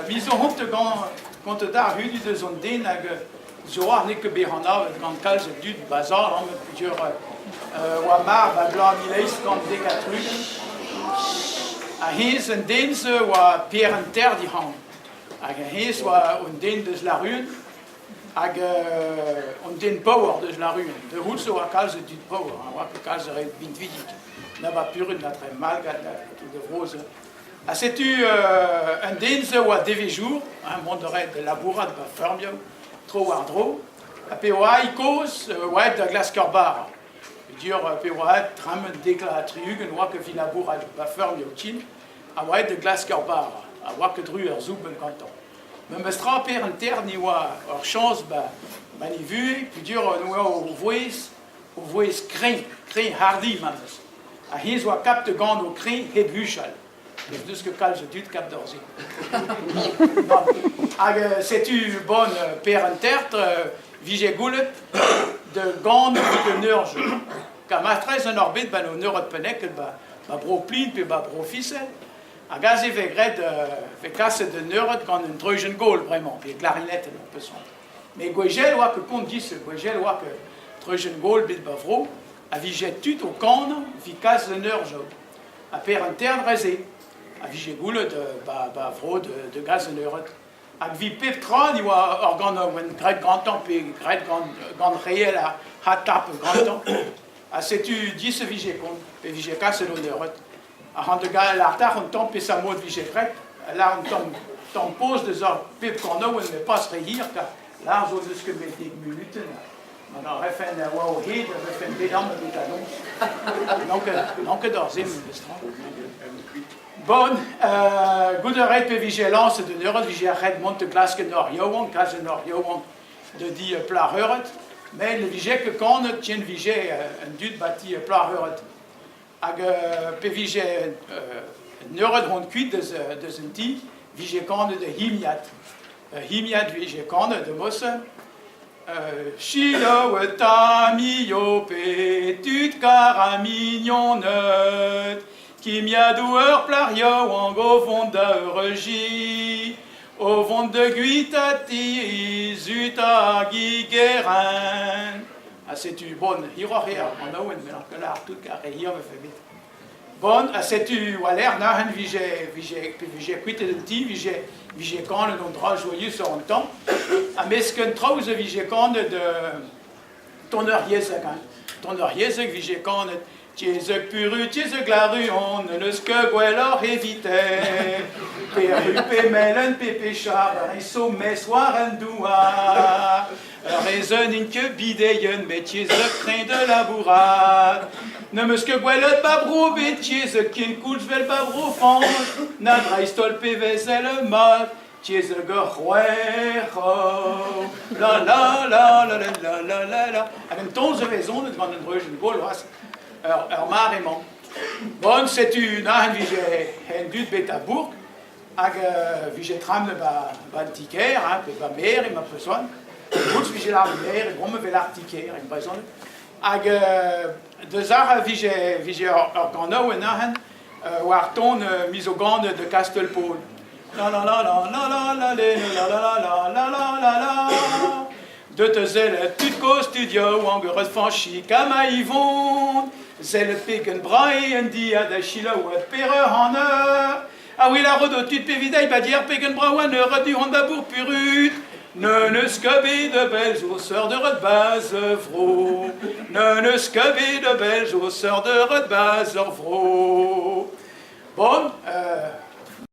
Mi zo hont gant da hudu deus an den hag zo ar n'eo ket bet anavet gant kalz a dud bazar amañ peogwir oa marv ba bloaz 1870. Ha hennezh un den-se oa Pierre an Ter dic'hañ. Hag hennezh oa un den deus Laruen hag un den paour deus Laruen. Da c'houlz oa kalz a dud paour, oa ket kalz a re binvidik. Na ba Purun, na tre Malgad, na tout de vro-se. Ha setu un den-se oa devezhour, hein, mont a rae da labourat ba feurmioù tro-war-dro, ha pe oa aet kozh oa aet da glask ur bara. Peogwir pe oa aet tremen 70 oa ket evit labourat ba feurmioù ken, a oa aet da glask ur bara, a oa ket ru ar soubenn gantañ. Memes tra Per an Tern e oa ur chañs ba, ba ne vuhez, peogwir oa o vouezh, o vouezh kreñv, kreñv hardi memes. Ha hennezh oa kap da gano kreñv hep huchal. Met n'eus ket kalz a dud kap d'hor se. Hag setu bon Per an Tert vije goulet da gano evit un eurjeu. Ka matrez en hor bet 'ba 'n eured penneket 'ba bro Plin pe 'ba bro Fisel. Hag aze 'vez graet 'vez kaset un eured gant un treujenn-gaol bremañ, pe klarinettenn on peus c'hoant. Met gwechall 'oa ket kont dis, gwechall 'oa ket treujenn-gaol bet 'ba vro, a vije tud o kanañ evit kas un eurjeu. Ha Per an Tern 'rae-se, a vije goulet 'ba 'ba vro da gas un eured. Hag evit pep tra ne oa ur ganaouenn graet gantañ pe graet gant gant reel ha hadtap gantañ. Ha setu dis e vije kont, pe vije kaset un eured. Ac'hann da gael ar un tamm peseurt mod vije graet, lâr un tamm tamm poz deus ar pep kanaouenn met pas re hir kar lâr zo n'eus ket met dek munutenn. Ma na refen a oa o hed a vefen bet amañ bet a-noz. N'on ket ur zen memestra. Bon, goude ret pe vije lañset un eured, vije ret mont da glask un hoc'h yaouank, kas un hoc'h yaouank da di plac'h eured, met ne vije ket kanet ken vije an dud ba ti plac'h eured. Hag pe vije un eured hont kuit deus, deus un ti, vije kanet ur himiad. Ur himiad vije kanet da Mose. Selaouet amio pe tud kar ha mignoned, kimiadoù ur plac'h yaouank o vont da eureujiñ, o vont da guitaat he zud hag he gerent. Ha setu bon, hiroc'h eo an awen, met an lar tout kar re hir vefe bet. Bon, ha setu war-lerc'h neuze vije, vije, pe vije kuitet an ti, vije, vije kanet an dra joaiusoc'h an tamm. Ha mesk an traoù zo vije kanet ton ur yezhek, hein. Ton ur yezhek vije kanet Tiezeg puru, tiezeg laruon, n'eus ket gwelloc'h evite. Pe ru, pe melen, pe pechar, ar so mes war an douar. Ur rezeun int ket bideien, met tiezeg kreñv da labourat. N'em eus ket gwelet ba bro bet tiezeg kenkoulz 'vel ba bro Frañs, na dreist-holl pe vezel mat. Tiezeg ur c'hwec'hor. La la la la la la la la la. Hag un taol zo vez sonet gant un dreujenn goll c'hoazh ur, ur mare-mañ. Bon, setu neuze vije en dud bet a bourk hag vije trammet ba, ba an ti-kêr, hein, pe ba maer emañ peus-soan. Koulz vije lâret maer, e bremañ 'vel ar ti-kêr en brezhoneg. Hag deus ar vije, vije ur, ur ganaouenn neuze war ton miz-o-ganet de Kastell-Paol. La la la la la la la la la la la la la la la De te zellet tud kozh tud yaouank eus Fañchig ha ma Yvon Sellet pegen brae en dia da selaouet per eur an eur A wel a rodo tud pe vidai badier pegen brav an eur du-hont da Bourpurut Ne n'eus ket bet de bell zo seurt eur baz vro Ne n'eus ket bet de bell zo seurt eur baz ur vro Bon,